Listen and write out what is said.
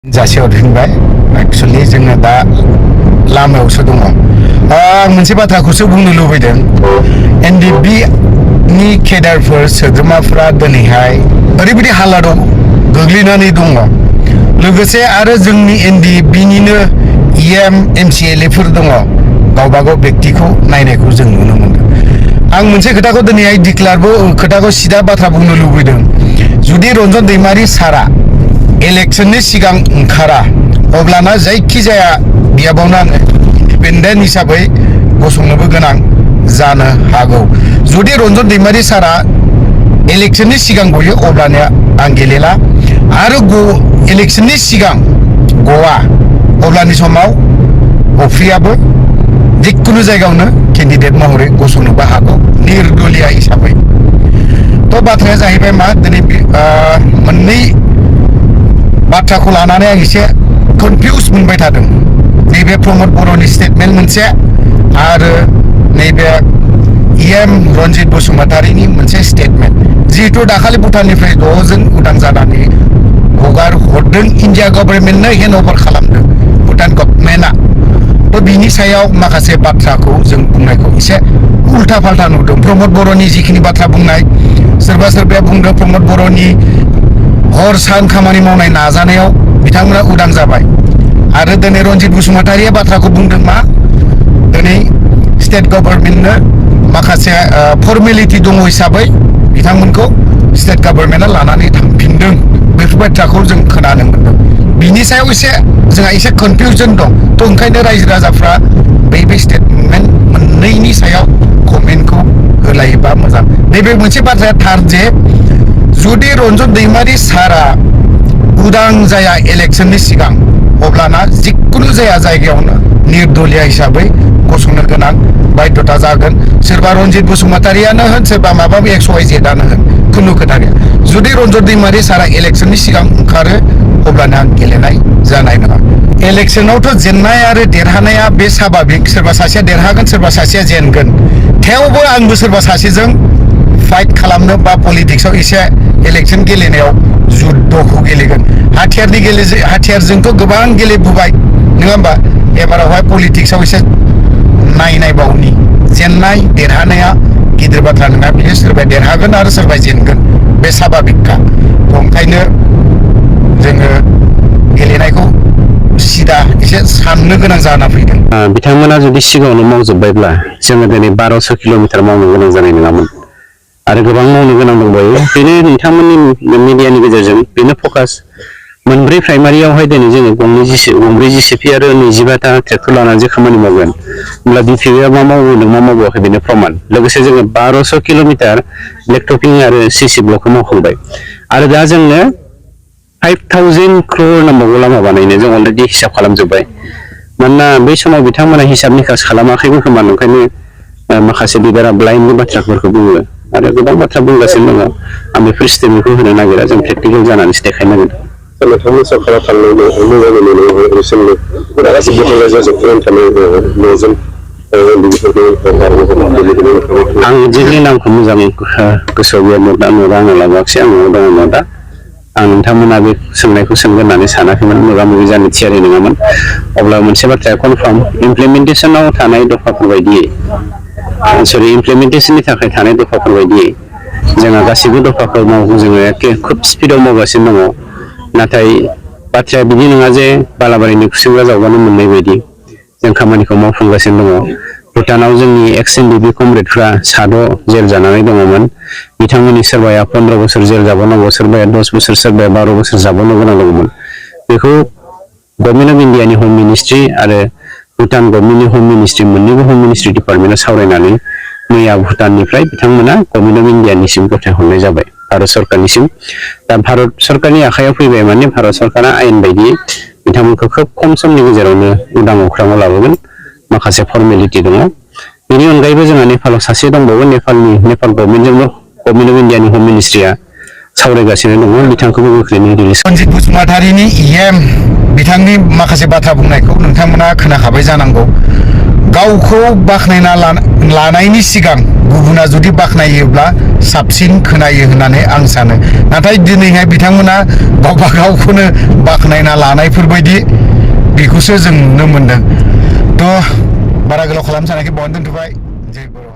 जासेयाव दोनबाय एक्चुअली जोङो दा लामायावसो दङ मोनसे बाथ्राखौसो बुंनो लुबैदों एनडिपि नि केडारफोर सोद्रोमाफोरा दिनैहाय ओरैबायदि हालादाव गोग्लैनानै दङ लोगोसे आरो जोंनि एनडिपि निनो इएम एमसिएलएफोर दङ गावबागाव व्यक्तिखौ नायनायखौ जों नुनो मोनदों आं मोनसे खोथाखौ दिनैहाय डिक्लेयारबो खोथाखौ सिदा बाथ्रा बुंनो लुबैदों जुदि रन्जन दैमारी सारा इलेक्शननि सिगां ओंखारा अब्लाना जायखिजाया बियाबावनो आङो इन्डिपेन्डेन्ट हिसाबै गसंनोबो गोनां जानो हागौ जुदि रन्जन दैमारी सारा इलेक्शननि सिगां गयो अब्लाना आं गेलेला आरो इलेक्शननि सिगां गवा अब्लानि समाव अफ्रियाबो जिखुनु जायगायावनो केन्डिडेट महरै गसंनोबो हागौ निर्दलिया हिसाबै तो बाथ्राया जाहैबाय मा दिनै मोननै बाथ्राखौ लानानै आं एसे कनफिउज मोनबाय थादों नैबे प्रमद बर'नि स्टेटमेन्ट मोनसे आरो नैबे इएम रन्जित बसुमतारीनि मोनसे स्टेटमेन्ट जिहेतु दाखालि भुटाननिफ्राय द'जों उदां जानानै हगार हरदों इन्डिया गभर्नमेन्टनो हेन्ड अभार खालामदों भुटान गभर्नमेन्टआ तो बिनि सायाव माखासे बाथ्राखौ जों बुंनायखौ एसे उल्टा फाल्टा नुदों प्रमद बर'नि जिखिनि बाथ्रा बुंनाय सोरबाया बुंदों प्रमद बर'नि हर सान खामानि मावनाय नाजानायाव बिथांमोना उदां जाबाय आरो दिनै रन्जित बसुमतारीया बाथ्राखौ बुंदों मा दिनै स्टेट गभर्नमेन्टनो माखासे फर्मेलिटि दङ हिसाबै बिथांमोनखौ स्टेट गभर्नमेन्टआ लानानै थांफिनदों बेफोर बाथ्राखौ जों खोनानो मोनदों बिनि सायाव एसे जोंहा एसे कनफिउजन दं तो ओंखायनो रायजो राजाफ्रा बे स्टेटमेन्ट मोननैनि सायाव कमेन्टखौ होलायोबा मोजां नैबे मोनसे बाथ्राया थार जे जुदि रन्जन दैमारी सारा उदां जाया इलेक्शननि सिगां अब्लाना जिखुनु जाया जायगायावनो निर्दलिया हिसाबै गसंनो गोनां बाध्यता जागोन सोरबा रन्जित बसुमतारीयानो होन सोरबा माबा XYZआनो होन खुनु खोथा गैया जुदि रन्जन दैमारी सारा इलेक्शननि सिगां ओंखारो अब्लाना गेलेनाय जानाय नङा इलेक्शनावथ' जेननाय आरो देरहानाया बे स्वाभाबिक सोरबा सासेया देरहागोन सोरबा सासेया जेनगोन थेवबो आंबो सोरबा सासेजों फाइट खालामनो बा पलिटिक्सआव एसे इलेक्शन गेलेनायाव जुद्धखौ गेलेगोन हाथियारजोंथ' गोबां गेलेबोबाय नङा होमबा एबारावहाय पलिटिक्सआव एसे नायबावनि जेननाय देरहानाया गिदिर बाथ्रा नङा बियो सोरबा देरहागोन आरो सोरबा जेनगोन बे स्वाभाबिकखा ओंखायनो जोङो गेलेनायखौ सिदा एसे साननो गोनां जाना फैदों बिथांमोना जुदि सिगाङावनो मावजोबबायब्ला जोङो दिनै 1200 किल'मिटार मावनो गोनां जानाय नङामोन आरो गोबां मावनो गोनां दंबावो बेनो नोंथांमोननि मिडियानि गेजेरजों बेनो फकास मोनब्रै प्राइमारियावहाय दिनै जोङो गंब्रै जिसिपि आरो 25टा ट्रेक्टर लानानै जे खामानि मावगोन होमब्ला डिपिआ मा मावदों मा मावाखै बेनो प्रमान लोगोसे जोङो 1200 किल'मिटार ब्लेकटपिं आरो सिसि ब्लकखौ मावखांबाय आरो दा जोंनो 5000 crore नांबावगौ लामा बानायनो जों अलरेडि हिसाब खालामजोब्बाय मानोना बै समाव बिथांमोना हिसाब निकास खालामाखैबो खोमा ओंखायनो माखासे लिडारा ब्लाइन्डनि बाथ्राफोरखौ बुङो आरो गोबां बाथ्रा बुंगासिनो दङ आं बेफोर स्टेटमेन्टखौ होनो नागिरा जों प्रेक्टिकेल जानानैसो देखायनांगोन नोंथांनि सरकारा थांनानै मोजाङै नुनो रिसेन्टलि गासिबो थांनाय जाजोबनानै थानाय न'जों आं एक्जेक्टलि नामखौ मोजां गोसोआव गैया आङो लाबोआखिसै आं दङ दा आं नोंथांमोना बे सोंनायखौ सोंगोन होननानै सानाखैमोन मोगा मोगि जानो थियारि नङामोन अब्ला मोनसे बाथ्राया कनफार्म इमप्लिमेन्टेसनाव थानाय दफाफोर बायदियै इमप्लिमेन्टेसननि थाखाय थानाय दफाफोर बायदियै जोंहा गासैबो दफाखौ जोङो खोब स्पिडआव मावगासिनो दङ नाथाय बाथ्राया बिदि नङा जे बालाबारिनि खुसेंग्रा जावबानो मोननाय बायदि जों खामानिखौ मावफुंगासिनो दङ भुटानाव जोंनि एक्स एनडिपि कमरेडफ्रा 6 जेल जानानै दङमोन बिथांमोननि सोरबाया 15 बोसोर जेल जाबावनांगौ सोरबाया 10 बोसोर सोरबाया 12 बोसोर जाबावनो गोनां दङमोन बेखौ गभर्नमेन्ट अफ इन्डियानि हम मिनिस्ट्रि आरो भुटान गभर्नमेन्टनि हम मिनिस्ट्रि मोन्नैबो हम मिनिस्ट्रि डिपार्टमेन्टआ सावरायनानै मैया भुटाननिफ्राय बिथांमोना गभर्नमेन्ट अफ इन्डियानिसिम गथायहरनाय जाबाय भारत सरकारनिसिम दा भारत सरकारनि आखायाव फैबाय माने भारत सरकारा आयेन बायदियै बिथांमोनखौ खोब खम समनि गेजेरावनो उदां अख्राङाव लाबोगोन माखासे फर्मेलिटि दङ बेनि अनगायैबो जोंहा नेपालाव सासे दंबावो नेपाल गभर्नमेन्टजोंबो गभर्नमेन्ट अफ इन्डियानि हम मिनिस्ट्रिया सावरायगासिनो दङ बिथांखौबो गोख्रैनो रिलिज रन्जित बसुमतारीनि इएम बिथांनि माखासे बाथ्रा बुंनायखौ नोंथांमोना खोनाखाबाय जानांगौ गावखौ बाख्नायना लानायनि सिगां गुबुना जुदि बाख्नायोब्ला साबसिन खोनायो होननानै आं सानो नाथाय दिनैहाय बिथांमोना गावबा गावखौनो बाख्नायना लानायफोरबायदि बेखौसो जों नुनो मोनदों थ' बारा गोलाव खालामनो सानाखै बावनो दोनथ'बाय जय बर'